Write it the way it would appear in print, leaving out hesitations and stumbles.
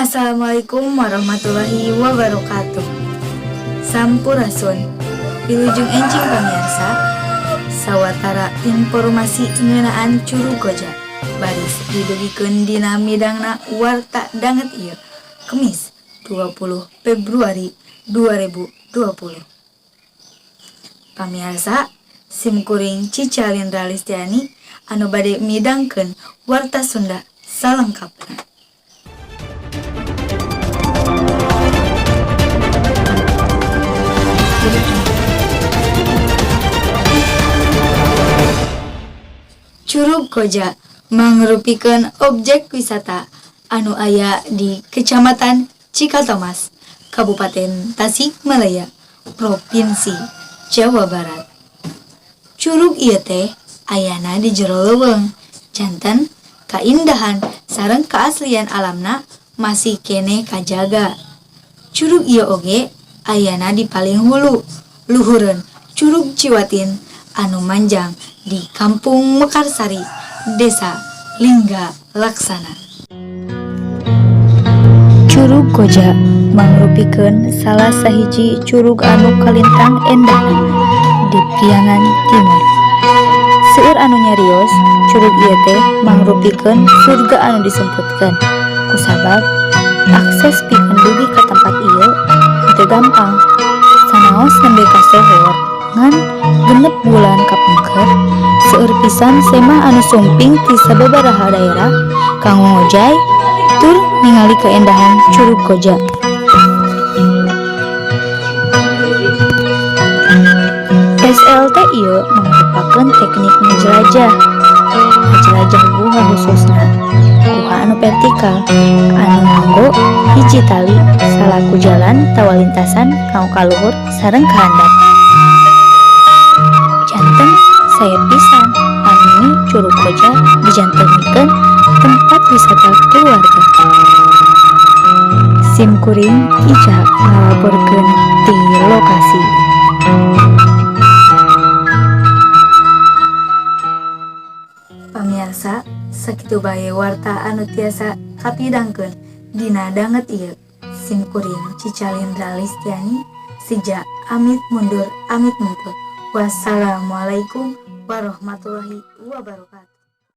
Assalamualaikum warahmatullahi wabarakatuh. Sampurasun. Wilujeng enjing pamiarsa. Sawatara informasi ngeunaan Curug Koja baris didugikeun dina midangna Warta Danget ieu, Kemis 20 Februari 2020. Pamiarsa, simkuring Cica Lindra Listiani anu bade midangkeun Warta Sunda salengkapna. Curug Koja mangrupikeun objek wisata anu aya di Kecamatan Cikatomas, Kabupaten Tasikmalaya, Provinsi Jawa Barat. Curug ieu teh ayana di jero leuweung, janten kaindahan sareng kaaslian alamna masih keneh kajaga. Curug ieu oge ayana di paling hulu, luhureun Curug Ciwatin anu manjang di Kampung Mekarsari, Desa Lingga Laksana. Curug Koja mangrupikeun salah sahiji curug anu kalintang endahna di Priangan Timur. Seueur anu nyarios, curug ieu teh mangrupikeun surga anu disumputkeun kusabab akses pikeun dugi ka tempat ieu henteu gampang. Sanaos nembe kasohor ngan 6 bulan kapengker, seueur pisan semah anu sumping ti sababaraha daerah kanggo ngojay tur ningali keindahan Curug Koja. SLT ieu mangrupakeun teknik ngajelajah. Ngajelajah guha, khususna guha anu vertikal anu nganggo hiji tali salaku jalan tawa lintasan kanggo ka luhur sareng ka handap. Janten sae pisan pami Curug Koja dijantenkeun tempat wisata keluarga. Sim kuring Ica ngalaporkeun ti lokasi. Pamiarsa, sakitu bae warta anu tiasa kapidangkeun dina danget ieu. Sim kuring Cica Lindra Listiani sija amit mundur amit mungkur. Wassalamualaikum warahmatullahi wabarakatuh.